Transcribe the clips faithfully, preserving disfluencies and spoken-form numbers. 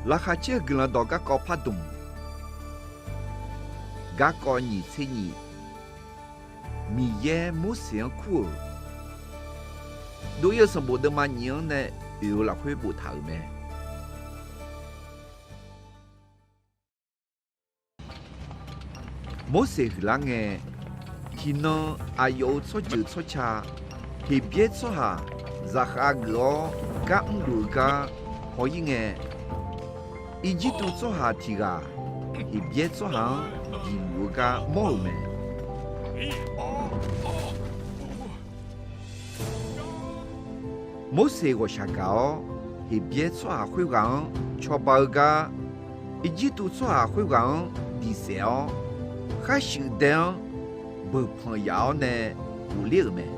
Laqkhaq caer-eu Guiqlanq dawq garkawv pardmq, garkawv nyiq tser nyiq, Miqyaer Morseq-anr kur-euq dov-ir-eu sanqbof deuvma nyiq-anr nae oeq-eu lafkhoer boftaq-euq mae. Morseq huiqlar ngae, tiqnan aqyawf-euq tsawrjeuq tsawrca Heqbyaer tsawrhaq zaqkhav geuf-awr gar mrluf-eu gar haw-ir ngae, Irjirtuv tsawrhaq tiq ghaq Heqbyaer tsawrhaq-anr diqluf-eu gar mawr-euq mae. Morseq ghawqshaq gaq-awr, Heqbyaer tsawrhaq khoerghaq-anr cawba-eu gar, Irjirtuv tsawrhaq khoerghaq-anr diqsaef-awr, khar shuif dae-anr beuq panq yaf-awr nae ghofler-euq mae.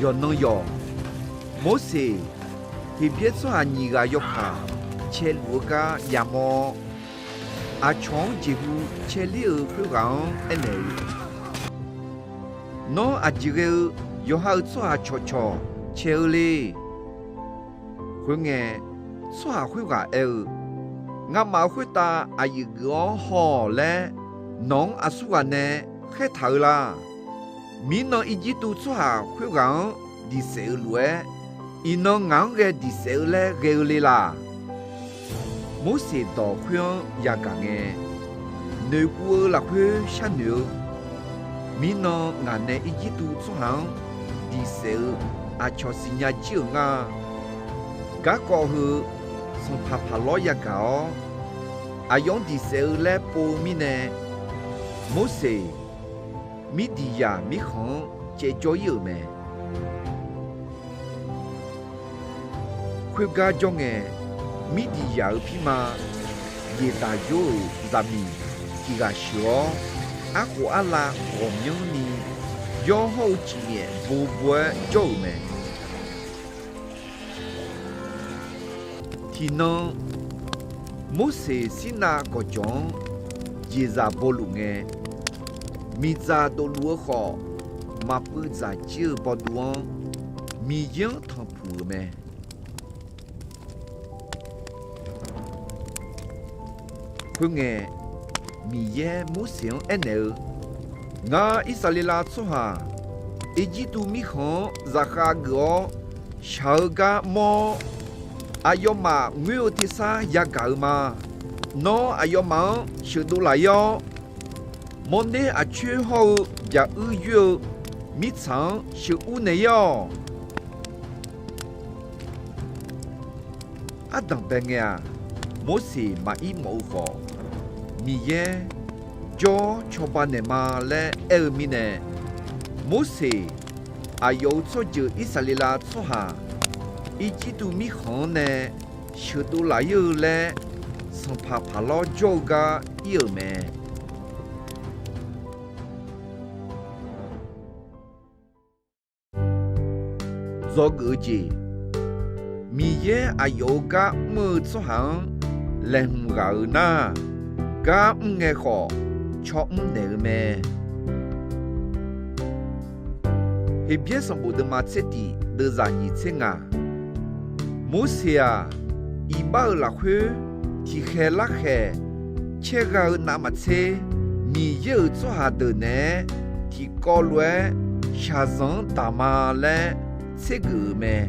Yawqnan yawq, Morseq Heqbyaer tsawrhaq nyiq ghaq yawkaq caeluf-eu gar yamawr-awr, aqcawq-anr jeqhu caeler-euq khoerghaq-anr aernaeq-eu, Nawr aqjeq ghae-eu yawqha-euq tsawrhaq cawqcawq cae-eu le. Khoerngae, tsawrhaq khoerghaq aer-eu, Ngamaf-euq khoertav aqyuif geuf-awr haw-awq laer nawq-anr aqsurghaq nae khaertaq-eu la. Mirnan Irjirtuv tsawrhaq khoerghaq-anr diqsaef-eu lof-aer, iqnan ngaq-anr ghae diqsaef-eu laer ghae-eu le laq? Morseq dawq khoer-anr yagaq ngae, noeqkuv-eu lafkhoer sharnoeq-eu, Mirnan ngaq nae Irjirtuv tsawrhaq-anr diqsaef-eu aqcawq siqnya jir-euq nga. Garkawv heu, sanqpaq Paqlawr yagaq-awr, aqyawf-anr diqsaef-eu laer pov-eu mirnae, Morseq Mirdiqyaq mirkhanq-anr caevjawr-ir-euq mae. Khoergar jawr ngae, Mirdiqyaq-euq pirma Yeqdaq jawr-euq zaqmiq tiq ghaq sheuq-awr, arkhof arlav ghawqmyanrni, yawr hawr-eu cifnyaef bobo-aer jawr-euq mae. Tiqnan, Morseq Sirnav gawqjawq-anr jeqzaq bawluf ngae, miqdzaq dofluf-eu khawf, maqpuiv dzaq jir-eu bawduv-anr Miqyaer-anr tanqpuq-euq mae. Khoerngae, Miqyaer Morseq-anr aernaeq-eu, Ngar, Irsaqleqlav tsawrhaq Irjirtuv mirkhanq-anr zaqkhav geuf-awr shaq-eu gar mawr-awr, aqyawfmaf ngoer-eu tersar yagaq-euq ma. Nawr aqyawfmaf-anr sheuqdov laf-ir-awr, mawrner aqcoer hawr-eu byaq uir yoer-eu mirtsaq-anr sheuqur naeq-ir-awq. Ardanqbae ngae-aq, Morseq maqir mawf-eu khawf, Miqyaer jawr-awr cawba naeqma laer aer-eu mirnae, Morseq aqyawf-euq tsawrjeuq Irsaqleqlav tsawrhaq Irjirtuv mirkhanq-anr nae sheuqdov laf-ir-eu laer, sanqpaq Paqlawr jawr-eu gar ir-euq mae. Dzawgeuf-eu jeq, Miqyaer aqyawf-euq gar mr-eu tsawrhaq-anr laeqhmq ghaq-euq nar, gar mr ngae khawf cawmr naeq-eu mae. Heqbyaer sanqbof deuvma tser tif deuvzaq nyiq tser ngaq, Morseq-aq, iqbax-euq lafkhoer tiqkhaeq larkhaeq caergha-eu navmaqtser, Miqyaer-euq tsawrhaq deuq naeq-aer tiqkawv lof-aer shaqzanq-anr daq ma laer tsergeuf-euq mae.